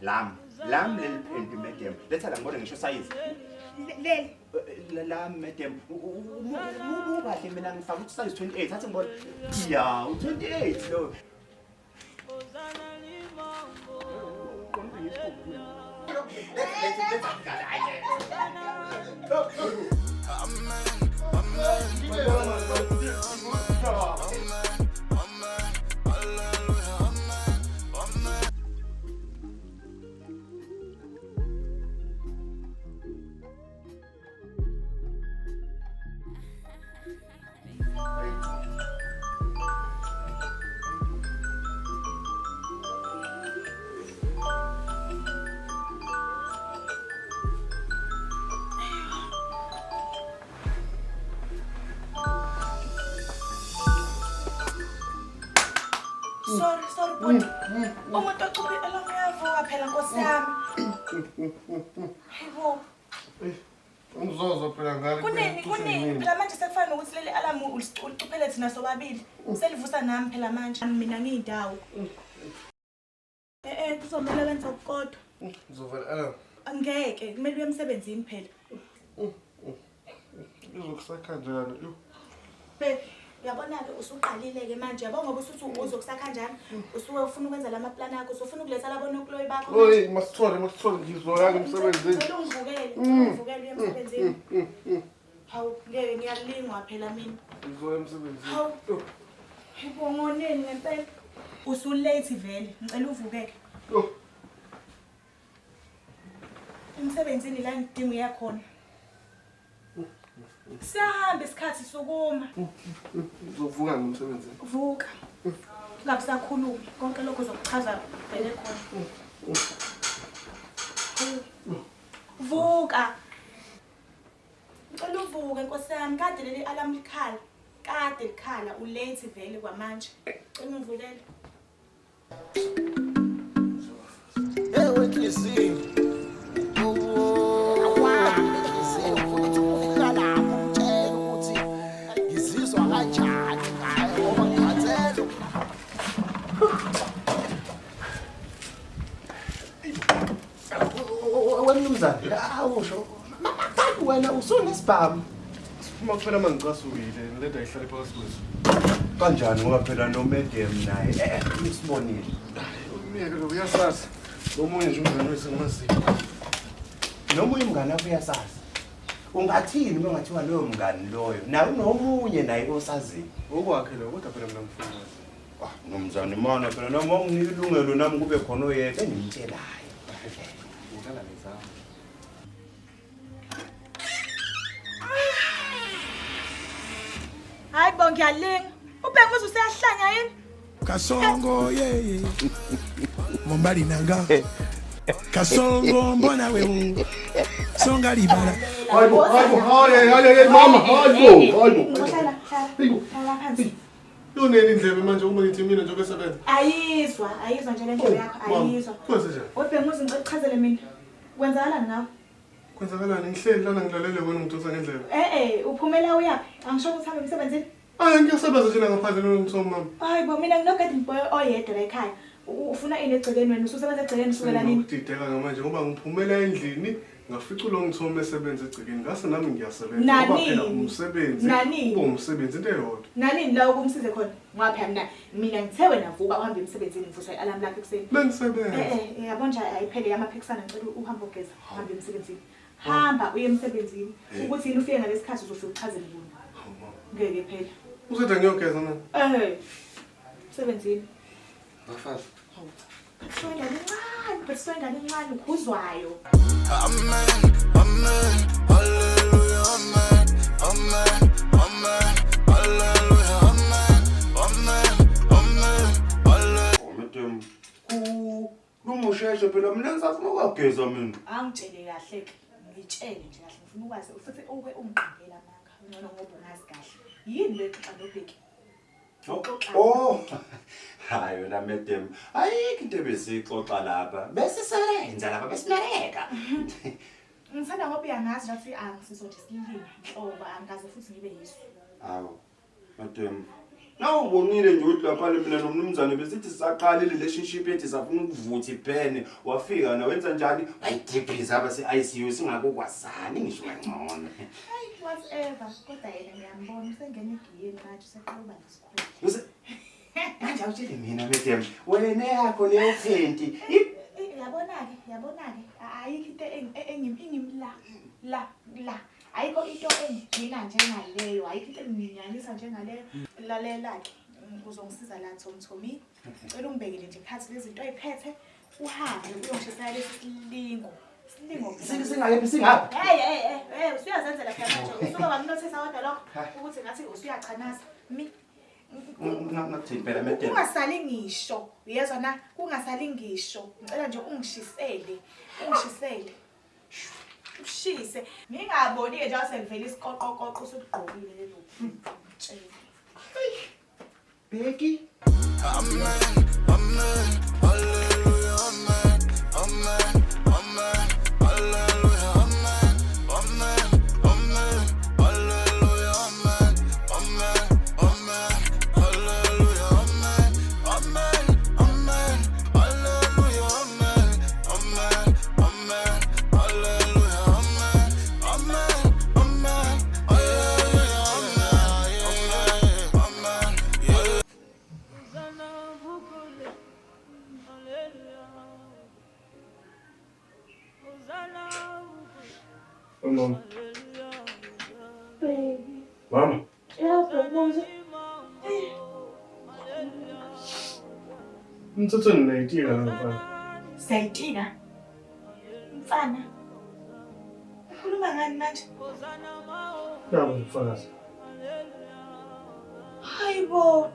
Lami. Lami leli phenti madam. Letha la ngibone ngisho size. Leli. Lami madam. Umubu kahle mina ngifaka ukuthi size 28. Athi ngibone. Ya, u28 lo. Sorry, sorry bhuti. Umuntu ocuphe alarm uyavuka phela nkosi yami. Hayibo. Ungizozo phela ngale. Kunini kunini phela manje sekufana nokuthi leli alarm ulicuphele thina sobabili. Selivusa nami phela manje. Mina ngiyindawo. Eh eh kuzomele wenze okukodwa. Ngizovala alarm. Angeke kumele uye emsebenzini phela. Izokusakha njani? Yo. Be uyabona-ke usuqalile-ke manje yabo ngoba usuthi uzokusakha kanjani usuke ufuna ukwenza la maplani akho usufuna ukuletha labo nokuloyi bakho Oyi, masithole masithole ngizoya ke emsebenzini. Ngicela ungivukele, ngicela ungivukele uye emsebenzini. Hawu, ngeke ngiyalingwa phela mina. Ngizoya emsebenzini. Hawu. Hayibo ngoneni ngempela. Usulate vele, ngicela uvukeke. Yo. Emsebenzini la ngidinga uya khona. Siyahamba isikhathi sukuma. Ngizovuka ngomsebenzini. Vuka. Ungabe usakhuluma. Konke lokho uzokuchaza vele khona. Vuka. Ngicela uvuke nkosi yami kade leli alarm likhala. Kade likhala ulate vele kwamanje. Cela ungivukele. Ewe nhliziyo. Oh, nhliziyo futhi ufika lapho umtshela ukuthi ngizizwa kanjani ngaye ngoba ngikhathele. Wemnumzane, awusho. Kanti wena usunesibhamu. Siphuma kuphela mangicasukile, lento ayihlale phakathi kwethu. Kanjani ngoba phela no madam naye eh usibonile. Umyeke lo uyasazi. Nomunye nje umngane wethu engimaziyo. Nomunye umngane wakho uyasazi. Ungathini uma ngathiwa loyo mngani loyo? Naye unomunye naye osaziyo. Okwakhe lo kodwa phela mina ngifuna wazi. Ah, mnumzane mana phela nami wanginika ilungelo nami kube khona oyedwa engimtshelayo. Ngidlala ngezami. Hayi bo ngiyalinga. Ubheka uze useyahlanya yini? Kasongo yeah, yeah. Mobali nanga Kasongo mbona wewe Songa libala Hayibo, hayibo, hayi, hayi, hayi, mama, hayibo, hayibo. Hlala, hlala. Hlala phansi. Yoneni indlebe manje uma ngithi mina njengoba esebenza. Ayizwa, ayizwa nje le ndlebe yakho, Mama, ayizwa. Kwenze njani? Webheka uze ngicela uchazele mina. Kwenzakalani ngawe? Kwenzakalani? Ngihleli lana ngilalele wena ngidonsa ngendlebe. Eh eh, uphumela uyaphi? Angisho ukuthi hambe emsebenzini. Hayi ngiyasebenza nje la ngaphandle nongithiwa mama. Hayi bo mina ngino-garden boy oyedwa la ekhaya. Ufuna ini egcekeni wena? Ususebenza egcekeni kusukela nini? Ngidideka ngamanje ngoba ngiphumela endlini ngafica ulo ngithoma esebenza egcekeni ngase nami ngiyasebenza Nanini? ngoba phela umsebenzi Nanini? uba umsebenzi into eyodwa. Nanini la okumsize khona? Ngoba phela mina mina ngithe wena vuka uhambe emsebenzini ngivuswa i-alarm lakho ekuseni. Bengisebenza. Eh eh yabo nje ayiphele yamaphikisana ngicela uhambe ogeza uhambe emsebenzini. Hamba uye emsebenzini. Ukuthi yini ufike ngalesikhathi uzofika uchazele bona. Hawu mama. Ngeke phela. Uzothi ngiyogeza na? Eh. Emsebenzini. Bafazi. Phathiswa ingane encane, phathiswa ingane encane ukhuzwayo. Amen, amen, hallelujah, amen, amen, amen, hallelujah, amen, amen, amen, hallelujah. Madam, ku lumusheshe phela mina ngisafuna ukugeza mina. Angitshele kahle ke. Ngitshele nje kahle ngifuna ukwazi futhi uke ungiqambele amanga. Ngcono ngoba ungazi kahle. Yini le xoxa noBheki? Oh. Hayi wena madam, ayikho into ebesixoxa lapha. Besisebenza lapha besinereka. Ngithanda ngoba uyangazi nje ukuthi angisiso nje silima nhlobo angikaze futhi ngibe yiso. Awu. Madam. Nawubonile nje ukuthi lapha mina nomnumzane besithi sisaqala i-relationship yethu safuna ukuvutha ibhene wafika na wenza njani wayidibhiza aba se-ICU singakokwazani ngisho kangcono. Hayi whatever kodwa yena ngiyambona usengena egiyeni manje useqala uba nesikhulu. Manje awutshele mina madam wena yakho leyo phenti Yabona-ke yabona-ke ayikho into engimla la la ayikho into engigcina njengaleyo ayikho into enginyanyisa njengaleyo. Lalela-ke uzongisiza la Tom Tommy. Cela ungibekele nje phansi lezi zinto oyiphethe uhambe uyongishisela lesi silingo. Silingo. Singakephi singaphi? Hey hey hey hey usuyazenzela phela manje usuke wanginothisa kodwa lokho ukuthi ngathi usuyachanasa. Mi Ngakuthini phela madam? Kungasali ngisho uyezwa na kungasali ngisho ngicela nje ungishisele ungishisele. Ushise ngingaboni ke nje sekuvela isiqoqoqoqo usugqokile lelo. Tshela. Bheki. Amen, amen, hallelujah, amen, amen, amen, hallelujah, amen, amen, amen, hallelujah, amen, amen, amen, hallelujah, amen, amen, amen, hallelujah, amen, amen, amen, hallelujah, amen, amen, amen, hallelujah, amen, amen, amen. Mama. Mama. Umthetho ninayitika la mfana. Siyayitika. Mfana. Ukhuluma ngani manje? Nabo ubufakazi. Hayibo.